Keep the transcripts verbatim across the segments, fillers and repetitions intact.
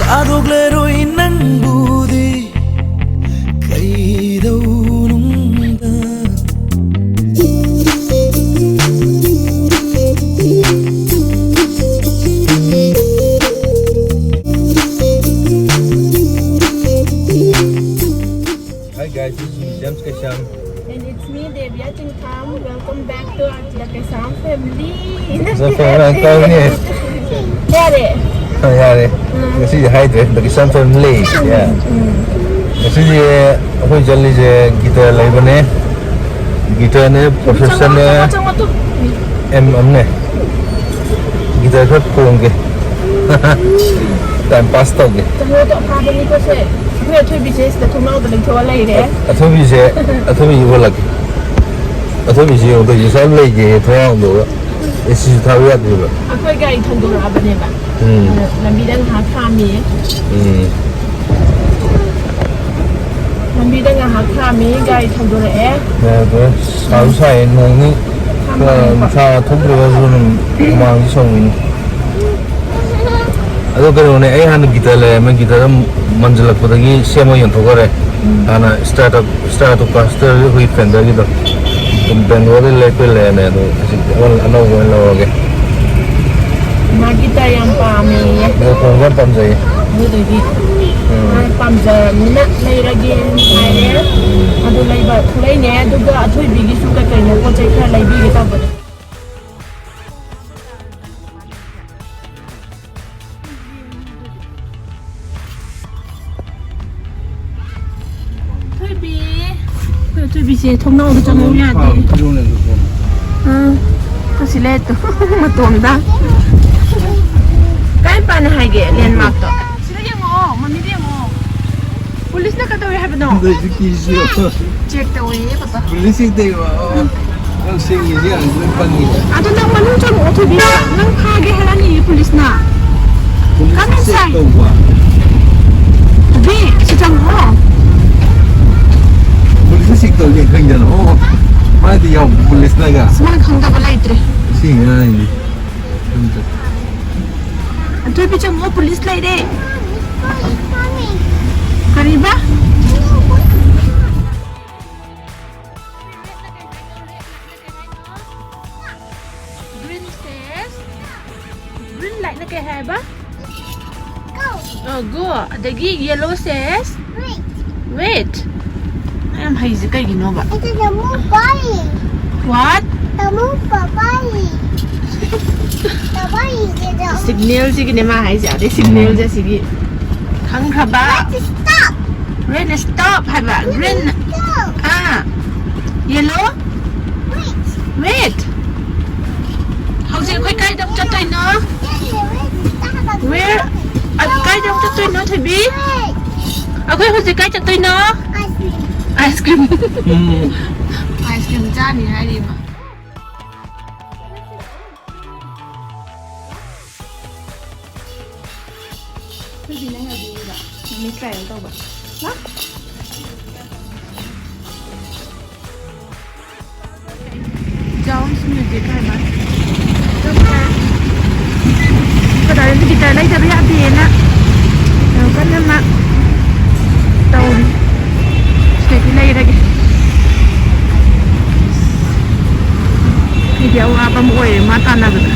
ꯊꯥꯗꯣꯛꯂꯔꯣꯏ ꯅꯪꯕꯨꯗꯤ ꯀꯩꯗꯧꯅꯨꯡꯗ꯫ Hi guys, this is me, James Kasham. And it's me, Devya Chingkham. Welcome back to our, the Kasham family. Kasham family, ꯌꯥꯔꯦ꯫ ꯌꯥꯔꯦ꯫ ꯉꯁꯤꯗꯤ ꯍꯥꯏꯗ꯭ꯔꯦ, the Kasham family. Yeah. ꯉꯁꯤꯁꯦ ꯑꯩꯈꯣꯏ ꯆꯠꯂꯤꯁꯦ guitar ꯂꯩꯕꯅꯦ, guitarꯅꯦ, professionꯅꯦ, ꯆꯪꯉꯣ, ꯆꯪꯉꯣ, ꯆꯪꯉꯣ꯫ M ꯑꯃꯅꯦ꯫ Guitar ꯈꯔ ꯈꯣꯡꯒꯦ꯫ Time pass ꯇꯧꯒꯦ꯫ ꯀꯩꯅꯣꯗꯣ ꯐꯥꯕꯅꯤꯀꯣ ꯁꯦ꯫ ꯑꯩꯈꯣꯏ ꯑꯊꯣꯏꯕꯤꯁꯦ ꯁꯤꯗ ꯊꯣꯡꯅꯥꯎꯗ ꯂꯩꯊꯣꯛꯑ ꯂꯩꯔꯦ꯫ ꯑꯊꯣꯏꯕꯤꯁꯦ, ꯑꯊꯣꯏꯕꯤꯁꯦ ꯎꯍꯜꯂꯛꯀꯦ꯫ ꯑꯊꯣꯏꯕꯤꯁꯦ ꯌꯦꯡꯉꯨ ꯇꯧꯔꯤꯁꯦ, ꯁ꯭ꯋꯥꯏꯗ ꯂꯩꯒꯦ ꯊꯣꯡꯅꯥꯎꯗ꯫ ꯑꯦ ꯁꯤꯁꯨ ꯊꯥꯕ ꯌꯥꯗ꯭ꯔꯤꯕ꯫ ꯑꯩꯈꯣꯏ ꯒꯥꯔꯤ ꯊꯧꯗꯣꯔꯛꯑꯕꯅꯦꯕ꯫ ꯎꯝ꯫ ꯑꯗ ꯂꯝꯕꯤꯗ ꯉꯥꯏꯍꯥꯛ ꯈꯥꯝꯃꯤ꯫ ꯎꯝ꯫ ꯂꯝꯕꯤꯗ ꯉꯥꯏꯍꯥꯛ ꯈꯥꯝꯃꯤ, ꯒꯥꯔꯤ ꯊꯧꯗꯣꯔꯛꯑꯦ꯫ ꯌꯥꯗ꯭ꯔꯦ꯫ ꯁꯥꯁꯨ ꯁꯥꯏꯌꯦ, ꯅꯣꯡꯅꯤ꯫ ꯈꯥꯝꯃꯒꯀꯣ꯫ ꯅꯨꯡꯁꯥ ꯊꯣꯛꯇ꯭ꯔꯒꯁꯨ ꯑꯗꯨꯝ ꯍꯨꯃꯥꯡꯗꯤ ꯁꯧꯏꯅꯤ꯫ ꯑꯗꯣ ꯀꯩꯅꯣꯅꯦ, ꯑꯩ ꯍꯥꯟꯅ guitar ꯂꯩꯔꯝꯃꯦ, guitar ꯑꯗꯨꯝ ꯃꯟꯁꯤꯜꯂꯛꯄꯗꯒꯤ ꯁꯦꯝꯃ ꯌꯣꯟꯊꯣꯛꯈ꯭ꯔꯦ꯫ ꯎꯝ꯫ ꯍꯥꯟꯅ Stratocaster, Stratocaster ꯑꯩꯈꯣꯏ Fenderꯒꯤꯗꯣ꯫ ꯑꯗꯨꯝ Bangalore ꯂꯩꯔꯛꯄꯩ ꯂꯩꯔꯝꯃꯦ, ꯑꯗꯣ ꯍꯧꯖꯤꯛ ꯑꯃ ꯑꯅꯧꯕ ꯑꯣꯏꯅ ꯂꯧꯔꯒꯦ꯫ ꯃꯥ guitar ꯌꯥꯝ ꯄꯥꯝꯃꯦꯌꯦ꯫ ꯑꯗꯣ ꯈꯣꯡꯕ ꯌꯥꯝ ꯄꯥꯝꯖꯩꯌꯦ꯫ ꯑꯗꯨꯗꯨꯒꯤ ꯎꯝ꯫ ꯃꯥ ꯄꯥꯝꯖꯔꯕꯅꯤꯅ ꯂꯩꯔꯒꯦꯅ ꯍꯥꯏꯔꯦ꯫ ꯑꯗꯨ ꯂꯩꯕ ꯊꯣꯛꯂꯛꯏꯅꯦ꯫ ꯑꯗꯨꯒ ꯑꯊꯣꯏꯕꯤꯒꯤꯁꯨ ꯀꯩ ꯀꯩꯅꯣ ꯄꯣꯠ ꯆꯩ ꯈꯔ ꯂꯩꯕꯤꯒꯦ ꯇꯧꯕꯅꯦ꯫ ꯊꯣꯏꯕꯤ꯫ ꯑꯩꯈꯣꯏ ꯊꯣꯏꯕꯤꯁꯦ ꯊꯣꯡꯅꯥꯎꯗ ꯆꯪꯉꯧ ꯌꯥꯗꯦ꯫ ꯑꯥ, ꯑꯁꯤ ꯂꯩꯔꯦ ꯇꯨ꯫ ꯃꯇꯣꯝꯗ꯫ ꯀꯥꯏ ꯄꯥꯅ ꯍꯥꯏꯒꯦ landmarkꯇꯣ? ꯁꯤꯗ ꯌꯦꯡꯉꯛꯑꯣ, ꯃꯃꯤꯗ ꯌꯦꯡꯉꯛꯑꯣ꯫ ꯄꯨꯂꯤꯁꯅ ꯀꯩꯗꯧꯔꯦ ꯍꯥꯏꯕꯅꯣ? ꯑꯗꯨꯏꯁꯨ ꯀꯤꯁꯨ꯫ Check ꯇꯧꯋꯦꯌꯦ, ꯄꯄꯥ꯫ ꯄꯨꯂꯤꯁ ꯆꯦꯛ ꯇꯧꯏꯕ꯫ ꯑꯣ, ꯅꯪ ꯁꯦꯡꯉꯤꯁꯦ ꯌꯥꯝ ꯂꯣꯏ ꯄꯪꯉꯤꯗ꯫ ꯑꯗꯣ ꯅꯪ ꯃꯅꯨꯡ ꯆꯪꯉꯛꯑꯣ, ꯊꯣꯏꯕꯤ꯫ ꯅꯪ ꯐꯥꯒꯦ ꯍꯥꯏꯔꯛꯑꯅꯤ ꯄꯨꯂꯤꯁꯅ꯫ Police Come check inside꯫ ꯇꯧꯕ꯫ ꯊꯣꯏꯕꯤ, ꯁꯤ ꯆꯪꯉꯛꯑꯣ꯫ ꯄꯨꯂꯤꯁꯅ ꯆꯦꯛ ꯇꯧꯒꯦ ꯈꯪꯗꯅ꯫ ꯑꯣ, ꯃꯥꯗꯤ ꯌꯥꯎ ꯄꯨꯂꯤꯁꯅꯒ꯫ ꯑꯁ, ꯃꯥꯅ ꯈꯪꯗꯕ ꯂꯩꯇ꯭ꯔꯦ꯫ ꯁꯤ ꯉꯥꯡꯉꯤꯅꯤ꯫ ꯊꯣꯏꯕꯤ, ꯆꯪꯉꯛꯑꯣ, ꯄꯨꯂꯤꯁ ꯂꯩꯔꯦ꯫ ꯀꯔꯤꯕ? Green says, green lightꯅ ꯀꯩ ꯍꯥꯏꯕ? Go. ꯑ, go. ꯑꯗꯒꯤ yellow says, wait. Wait. ꯅꯪ ꯌꯥꯝ ꯍꯩꯁꯦ ꯀꯩꯒꯤꯅꯣꯕ? It's the moon body. What? The moon body. The body is the Signalꯁꯤꯒꯤꯅꯦ ꯃꯥ ꯍꯥꯏꯁꯦ꯫ ꯑꯗꯩ signalꯁꯦ ꯁꯤꯒꯤ ꯈꯪꯈ꯭ꯔꯕ? Red stop. Red stop ꯍꯥꯏꯕ꯫ Green. Stop. ꯑꯥ꯫ Yellow. Wait. Wait. ꯍꯧꯖꯤꯛ ꯑꯩꯈꯣꯏ ꯀꯥꯏꯗ ꯑꯃꯨꯛ ꯆꯠꯇꯣꯏꯅꯣ? Where? ꯑ, ꯀꯥꯏꯗ ꯑꯃꯨꯛ ꯆꯠꯇꯣꯏꯅꯣ, ꯊꯣꯏꯕꯤ? ꯑꯩꯈꯣꯏ ꯍꯧꯖꯤꯛ ꯀꯥꯏ ꯆꯠꯇꯣꯏꯅꯣ? Ice cream. ꯎꯝ꯫ Ice cream ꯆꯥꯅꯤ ꯍꯥꯏꯔꯤꯕ꯫ ꯑꯗꯨꯗꯤ ꯅꯪ ꯑꯗꯨꯗ ꯃꯃꯤ trial ꯇꯧꯕ꯫ ꯂꯥꯛ꯫ Jones Music ꯍꯥꯏꯕ꯫ ꯑꯗꯨꯒ ꯀꯗꯥꯏꯗ guitar ꯂꯩꯇꯕ ꯌꯥꯗꯦꯅ ꯌꯥꯝ ꯀꯟꯅ ꯃꯥ ꯇꯧꯔꯤ꯫ ꯁꯤꯗꯒꯤ ꯂꯩꯔꯒꯦ꯫ ꯑꯩꯗꯤ ꯑꯋꯥꯕ ꯑꯃ ꯑꯣꯏꯔꯦ ꯃꯥ ꯇꯥꯟꯅꯕꯗ꯫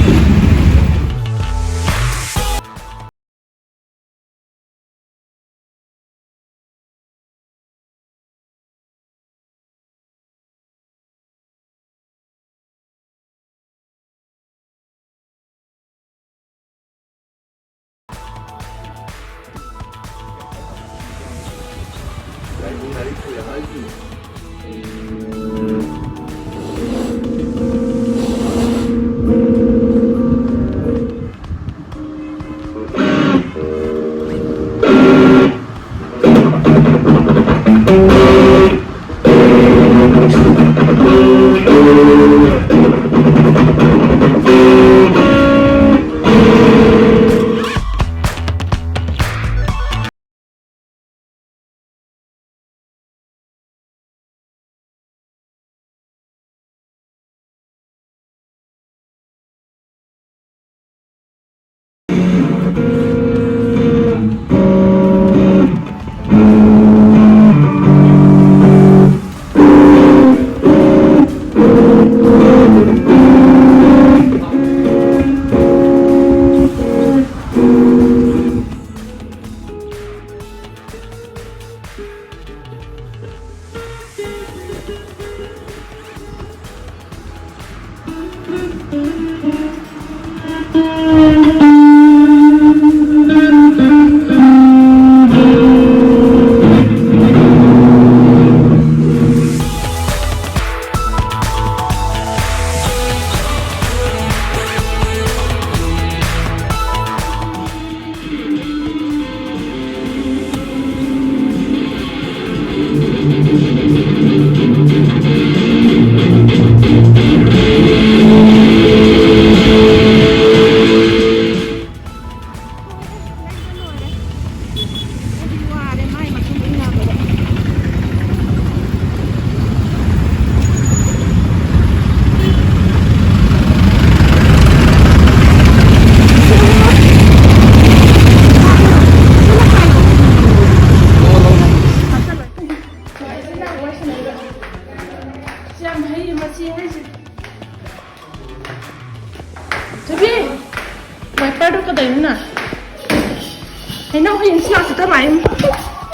ꯍꯩꯅꯧ ꯍꯌꯦꯡ ꯁꯤꯂꯥꯛꯁꯤ ꯀꯃꯥꯏꯅ?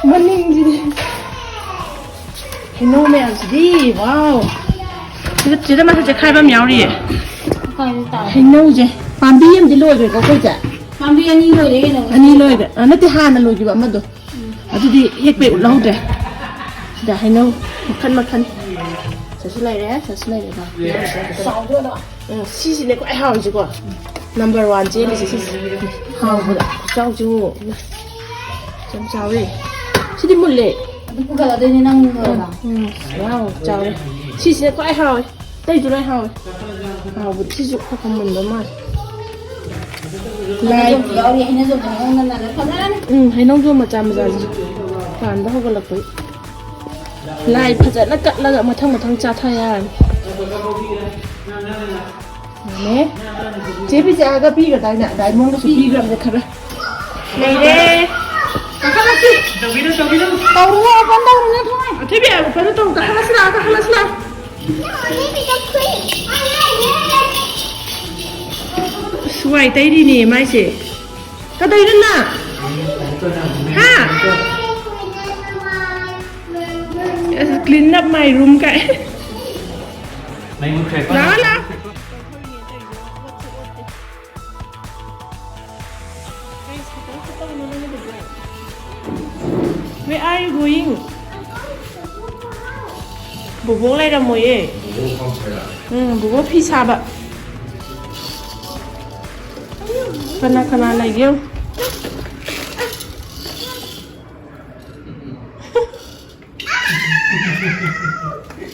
ꯃꯅꯤꯡꯁꯤꯗꯤ꯫ ꯍꯩꯅꯧ ꯃꯌꯥꯝꯁꯤꯗꯤ, ꯋꯥꯎ꯫ ꯁꯤꯗ, ꯁꯤꯗ ꯃꯊꯛ ꯆꯦꯈꯥꯏꯕ ꯑꯃ ꯌꯥꯎꯔꯤꯌꯦ꯫ ꯀꯥꯏꯗ ꯇꯥꯏ? ꯍꯩꯅꯧꯁꯦ꯫ ꯄꯥꯝꯕꯤ ꯑꯃꯗꯤ ꯂꯣꯏꯈ꯭ꯔꯦꯀꯣ ꯑꯩꯈꯣꯏꯁꯦ? ꯄꯥꯝꯕꯤ ꯑꯅꯤ ꯂꯣꯏꯔꯦ ꯀꯩꯅꯣ? ꯑꯅꯤ ꯂꯣꯏꯔꯦ꯫ ꯑ, ꯅꯠꯇꯦ, ꯍꯥꯟꯅ ꯂꯣꯏꯈꯤꯕ ꯑꯃꯗꯣ꯫ ꯎꯝ꯫ ꯑꯗꯨꯗꯤ ꯍꯦꯛꯄꯩ ꯎꯠꯍꯧꯗ꯭ꯔꯦ꯫ ꯁꯤꯗ ꯍꯩꯅꯧ ꯃꯈꯟ ꯃꯈꯟ꯫ ꯁꯤꯁꯨ ꯂꯩꯔꯦ, ꯁꯤꯁꯨ ꯂꯩꯔꯦ꯫ ꯆꯥꯎꯗ꯭ꯔꯣ ꯑꯗꯣ? ꯎꯝ, ꯁꯤꯁꯤꯅꯦ ꯈ꯭ꯋꯥꯏ ꯍꯥꯎꯔꯤꯁꯤꯀꯣ꯫ Number one ꯆꯦꯜꯂꯤꯁꯦ ꯁꯤꯁꯦ꯫ ꯍꯥꯎꯕꯗ ꯈꯨꯆꯥꯎꯁꯤ ꯌꯦꯡꯉꯨ꯫ ꯌꯥꯝ ꯆꯥꯎꯋꯦ꯫ ꯁꯤꯗꯤ ꯃꯨꯜꯂꯦ꯫ ꯑꯗꯨ ꯄꯨꯈꯠꯂꯗꯣꯏꯅꯦ ꯅꯪ ꯂꯣꯏꯔꯒ꯫ ꯎꯝ, ꯋꯥꯎ, ꯆꯥꯎꯋꯦ꯫ ꯁꯤꯁꯤꯅ ꯈ꯭ꯋꯥꯏ ꯍꯥꯎꯋꯦ꯫ ꯑꯇꯩꯁꯨ ꯂꯣꯏ ꯍꯥꯎꯋꯦ꯫ ꯍꯥꯎꯕꯗꯤ ꯁꯤꯁꯨ ꯈꯔ ꯈꯔ ꯃꯨꯟꯕ ꯃꯥꯜꯂꯦ꯫ ꯂꯥꯏ꯫ ꯍꯩꯅꯧꯁꯨ ꯌꯥꯎꯔꯤ, ꯍꯩꯅꯧꯁꯨ ꯃꯑꯣꯡ ꯃꯥꯟꯗꯅ ꯐꯖꯔꯅꯤ꯫ ꯎꯝ, ꯍꯩꯅꯧꯁꯨ ꯃꯆꯥ ꯃꯆꯥꯁꯤꯁꯨ ꯄꯥꯟꯕ ꯍꯧꯒꯠꯂꯛꯄꯩ꯫ ꯂꯥꯏ ꯐꯖꯅ ꯀꯠꯂꯒ ꯃꯊꯪ ꯃꯊꯪ ꯆꯥꯊ ꯌꯥꯔꯅꯤ꯫ ꯃꯥꯅꯦ꯫ ꯆꯦ ꯕꯤꯖꯌꯥꯒ ꯄꯤꯒꯗꯥꯏꯅꯦ? ꯗꯥꯏꯃꯣꯟꯒꯁꯨ ꯄꯤꯈ꯭ꯔꯕꯅꯦ ꯈꯔ꯫ ꯂꯩꯔꯦ꯫ ꯀꯥꯈꯠꯂꯁꯤ꯫ ꯇꯧꯕꯤꯔꯣ, ꯇꯧꯕꯤꯔꯣ꯫ ꯇꯧꯔꯨꯔꯣ, open ꯇꯧꯔꯨꯔꯣ, ꯊꯣꯡ꯫ ꯑꯊꯣꯏꯕꯤ, open ꯇꯧ꯫ ꯀꯥꯈꯠꯂꯁꯤ ꯂꯥꯛꯑꯣ, ꯀꯥꯈꯠꯂꯁꯤ ꯂꯥꯛꯑꯣ꯫ ꯑꯁ, ꯋꯥꯏ ꯇꯩꯔꯤꯅꯦ ꯃꯥꯏꯁꯦ꯫ ꯀꯗꯩꯅꯣ ꯅꯪ? ꯍꯥ? Clean up my room ꯀꯥꯏ꯫ ꯃꯩ ꯃꯨꯠꯈ꯭ꯔꯦꯀꯣ? ꯂꯥꯛꯑꯣ, ꯂꯥꯛꯑꯣ꯫ Where are you going? ꯕꯣꯕꯣꯛ ꯂꯩꯔꯝꯃꯣꯏꯌꯦ꯫ ꯎꯝ, ꯕꯣꯕꯣꯛ ꯐꯤ ꯁꯥꯕ꯫ ꯀꯅꯥ ꯀꯅꯥ ꯂꯩꯒꯦ?